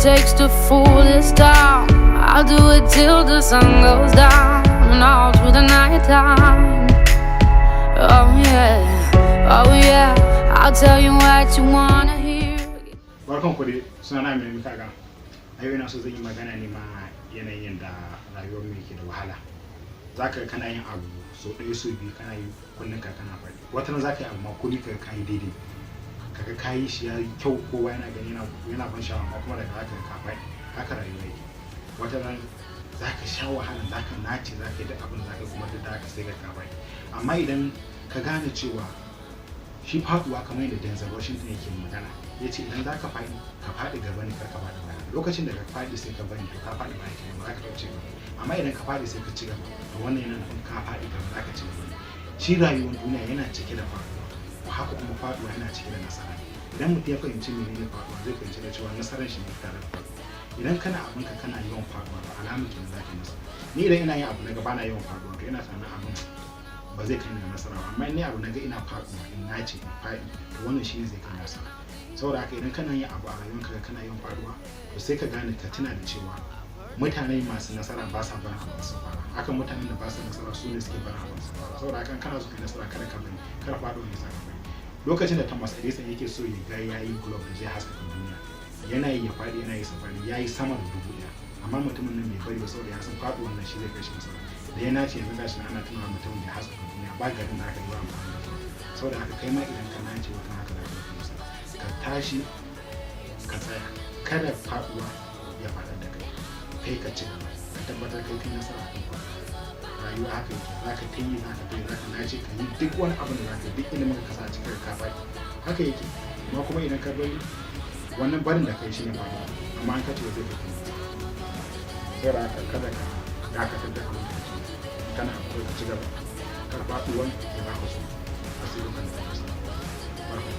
takes to fool this town. I'll do it till the sun goes down and all through the night time. Oh yeah, I'll tell you what you wanna hear. Barkan ku dai, suna na Aminu Kaga. A yau ina so zan yi magana ne ma yanayin yadda rayuwar mu yake da wahala. Za ka ga kana yin abu so ɗaya, so biyu, kana yi kullum ka kana faɗi. Wata ran za ka yi abu ma kullum ka ka yi daidai, kaga ka yi shi ya yi kyau, kowa yana gani, yana ban sha'awa, amma kuma daga haka ka faɗi. Haka rayuwa yake. Wata ran za ka sha wahala, za ka nace, za ka yi duk abin da za ka, kuma duk da haka sai ka faɗi. Amma idan ka gane cewa shi faduwa, kamar yadda Denzel Washington yake magana, ya ce idan za ka faɗi, ka faɗi gaba ne, kar ka faɗi baya. Lokacin da ka faɗi sai ka bari, to ka faɗi baya kenan, ba za ka taɓa ci gaba. Amma idan ka faɗi sai ka ci gaba, to wannan yana nufin ka faɗi gaba, za ka ci gaba ne. Shi rayuwar duniya yana cike da faduwa, haka kuma faduwa yana cike da nasara. Idan mutum ya fahimci menene faduwa, zai fahimci da cewa nasarar shi ne tare da faduwa. Idan kana abinka kana yawan faduwa, to alamun kenan za ka yi nasara. Ni idan ina yin abu na ga bana yawan faduwa, to ina tunanin abin ba zai kai ni ga nasara ba. Amma in ni abu na ga ina faduwa, in nace in faɗi, to wannan shine zai kai nasara. Saboda haka idan kana yin abu a rayuwarka kana yawan faduwa, to sai ka gane, ka tuna da cewa mutane masu nasara ba sa barin abu su fara. Haka mutanen da ba su nasara su ne suke barin abu su fara. Saboda haka kana so kai nasara, kada ka bari, kada faduwa ya saka bari. Lokacin da Thomas Edison yake so ya ga yayi globe da zai haskaka duniya, yana yi ya faɗi, yana yi sa faɗi, ya yi sama da 1000, amma mutumin nan bai bari ba, saboda ya san faɗuwan nan shi zai kai shi nasara. Da ya nace, yanzu gashi ana tunawa mutumin da ya haskaka duniya, ba garin da aka yi ba amfani da shi. Saboda haka kai ma idan ka nace, wata haka za ka yi nasara. Ka tashi ka tsaya, kada faɗuwa ya faɗar da kai. Kai ka ci gaba, ka tabbatar kai kai nasara akan faɗuwa. Rayuwa haka yake, za ka ta yi, za ka ta yi, za ka nace, ka yi duk wani abu da za ka yi, duk ilimin ka sa a cikin ka faɗi, haka yake. Amma kuma idan ka bari, wannan barin da kai shine faɗuwa, amma an kace zai kai kai. Saboda haka kada ka dakatar da abin da kake kana akwai, ka ci gaba, kar faɗuwan ya baka su asirin kan da ka sa. Barka.